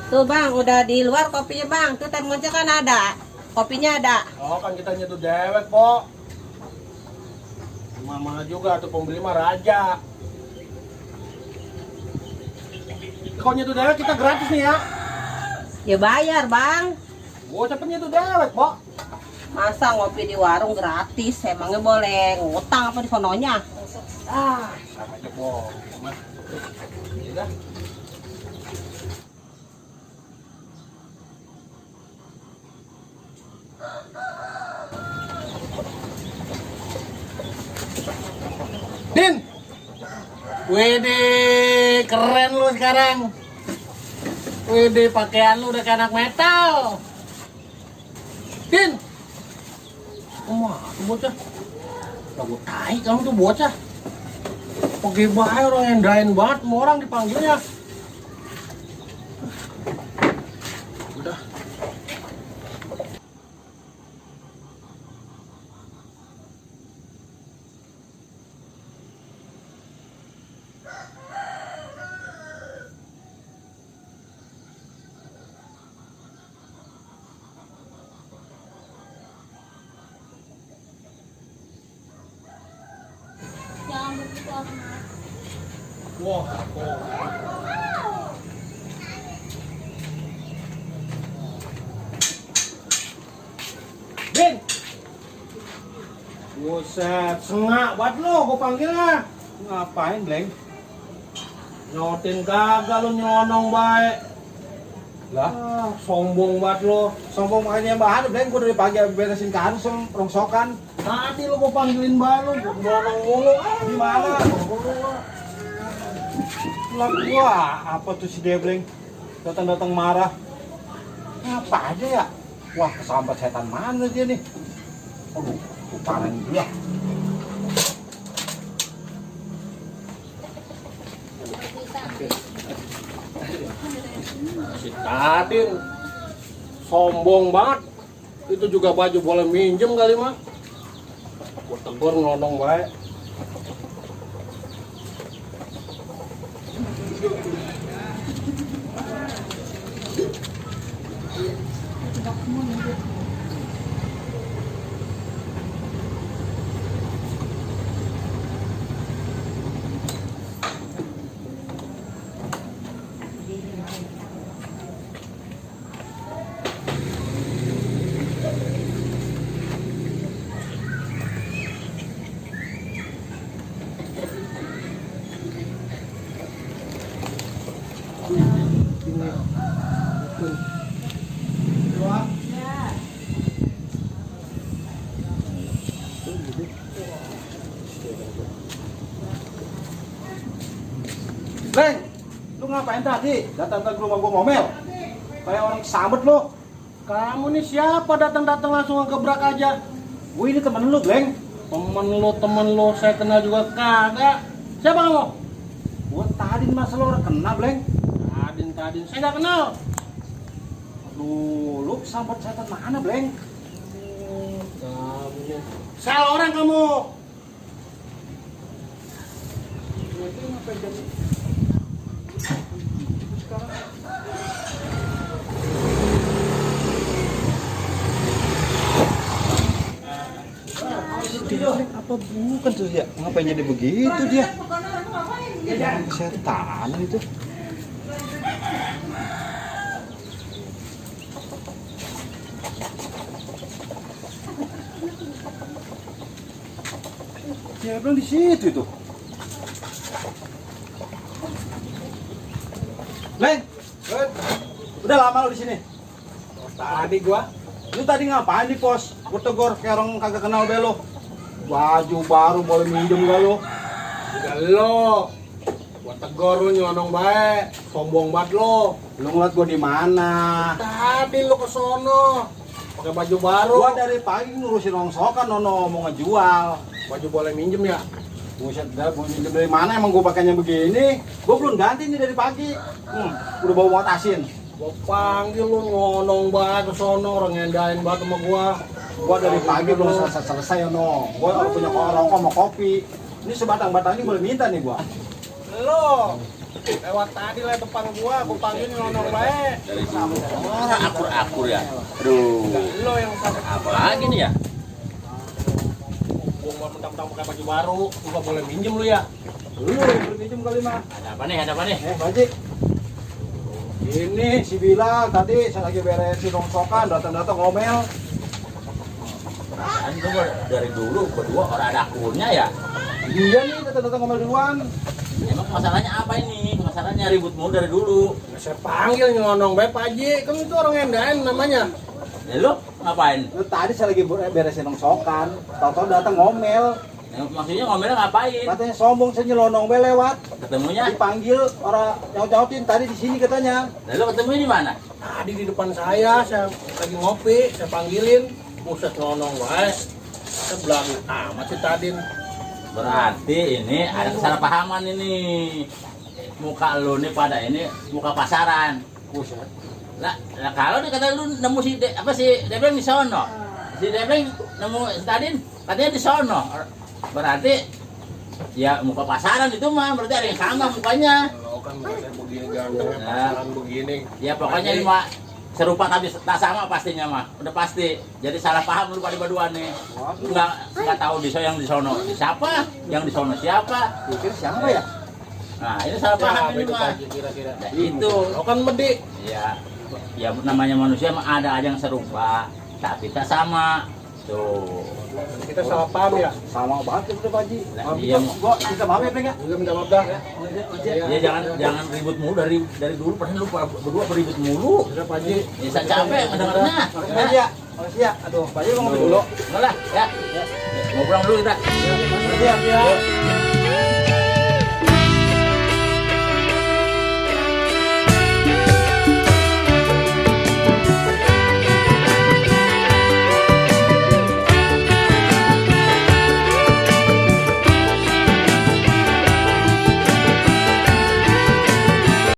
Tuh bang, udah di luar kopinya bang. Tuh termosnya kan ada, kopinya ada. Oh kan kita tuh dewek kok. Mana juga tuh pembeli mah raja. Kalau nyetu dewek kita gratis nih ya. Ya bayar bang. Gua cepet nyetu dewek kok. Masa ngopi di warung gratis? Emangnya boleh ngutang apa di sononya? Ah, sama aja bohong. Iya dah. Din, wede keren lu sekarang. Wede pakaian lu udah kayak anak metal. Din, wah tuh bocah, lagu tai kamu tuh bocah. Oke bae orang ngendain banget, semua orang dipanggilnya. Udah. Jangan begitu Ahmad. Wah, Din, buset, sengak banget lo, gue panggilnya. Ngapain, Bleng? Nyotin kagak lo nyonong baik. Lah, sombong banget lo. Sombong makanya bahan, Bleng, gue dari pagi beresin kardus rongsokan. Tadi lo gue panggilin baik lo, nyonong mulu. Di mana? Lah gua, apa tuh si Debleng? Datang-datang marah. Apa aja ya? Wah, kesambat setan mana dia nih? Aduh, lupain dulu ya. Si Tadin sombong banget. Itu juga baju boleh minjem kali mah. Gue tegur ngelonong baik. Bleng, lu ngapain tadi? Datang ke rumah gua ngomel. Kayak orang sambet lu. Kamu nih siapa datang-datang langsung ngegebrak aja? Gue ini temen lu, Bleng. Temen lu, saya kenal juga kagak. Siapa kamu? Gua tadi masa lu orang kenal, Bleng. Tadin, saya nggak kenal. Lu sambet setan mana, Bleng? Kamu salah orang kamu. Apa bukan tuh ya? Ngapain jadi begitu dia? Setan itu. Ya belum di situ itu. Leng, udah lama lo di sini. Tadi gua Lu tadi ngapain di pos? Gua tegur kayak orang kagak kenal be lo. Baju baru boleh minjem gak lo? udah lo. Gua tegur lu nyonong baik. Sombong banget lo. Lu ngeliat gua di mana? Tadi lu ke sono pakai baju baru. Gua dari pagi ngurusin rongsokan nono mau ngejual. Baju boleh minjem ya? Buset dah, gua minjem dari mana emang gua pakainya begini? Gua belum ganti nih dari pagi. Udah bawa muat asin. Gua panggil lu nyonong banget ke sono, orang ngendain banget sama gua. Gua dari pagi belum selesai no. Gua punya rokok mau kopi. Ini sebatang-batang ini boleh minta nih gua. Lo Lewat tadi lah depan gua panggil nyelonong baik. Dari dulu. Orang akur-akur ya. Aduh. Lo yang sampai Apa lagi nih ya? gua mau mentang-mentang pakai baju baru, lu gak boleh minjem lu ya. Lu yang berminjem kali mah. Ada apa nih? Ada apa nih? Pak Haji. Ini si Bila tadi saya lagi beresin rongsokan, datang-datang ngomel. Kan itu dari dulu berdua orang ada akurnya ya. Dia nih datang-datang ngomel duluan. Emang masalahnya apa ini? Masalahnya ribut mulu dari dulu. Saya panggil nyelonong baik Pak Haji, kan itu orang endahan namanya. Ya lu ngapain? Lu tadi saya lagi beresin rongsokan, tahu-tahu datang ngomel. Ya, maksudnya ngomelnya ngapain? Katanya sombong saya nyelonong be lewat. Ketemunya? Dipanggil orang nyaut-nyautin tadi di sini katanya. Lalu ketemunya di mana? Tadi di depan saya lagi ngopi, saya panggilin, buset nyelonong baik. Saya belagu amat sih tadi. Berarti ini ada kesalahpahaman ini. Muka lu nih pada ini muka pasaran. Buset. Lah kalau dikata lu nemu si Debleng di sono. Si Debleng nemu si Tadin katanya di sono. Berarti ya muka pasaran itu mah berarti ada yang sama mukanya. Kalau kan saya begini gantengnya Nah. pasaran begini. Ya pokoknya ini mah serupa tapi tak sama pastinya mah. Udah pasti. Jadi salah paham lu pada berdua nih. Enggak tahu yang di sono siapa, yang di sono siapa. Pikir siapa ya? Nah, ini salah paham ini itu mah. Pak Haji kira-kira. Nah, itu. Lo kan medi. Ya namanya manusia mah ada aja yang serupa, tapi tak sama. Tuh. Kita salah paham ya. Sama banget itu Pak Haji. Lah, Kalau iya, gitu, gua minta maaf ya, Bang ya. Juga minta maaf dah. Ya jangan ribut mulu dari dulu padahal lu berdua beribut mulu. Sudah Pak Haji. Ya saya capek mendengarnya. Makasih ya. Makasih ya. Aduh, Pak Haji mau ngomong dulu. Enggak lah, ya. Mau pulang dulu kita. Makasih ya.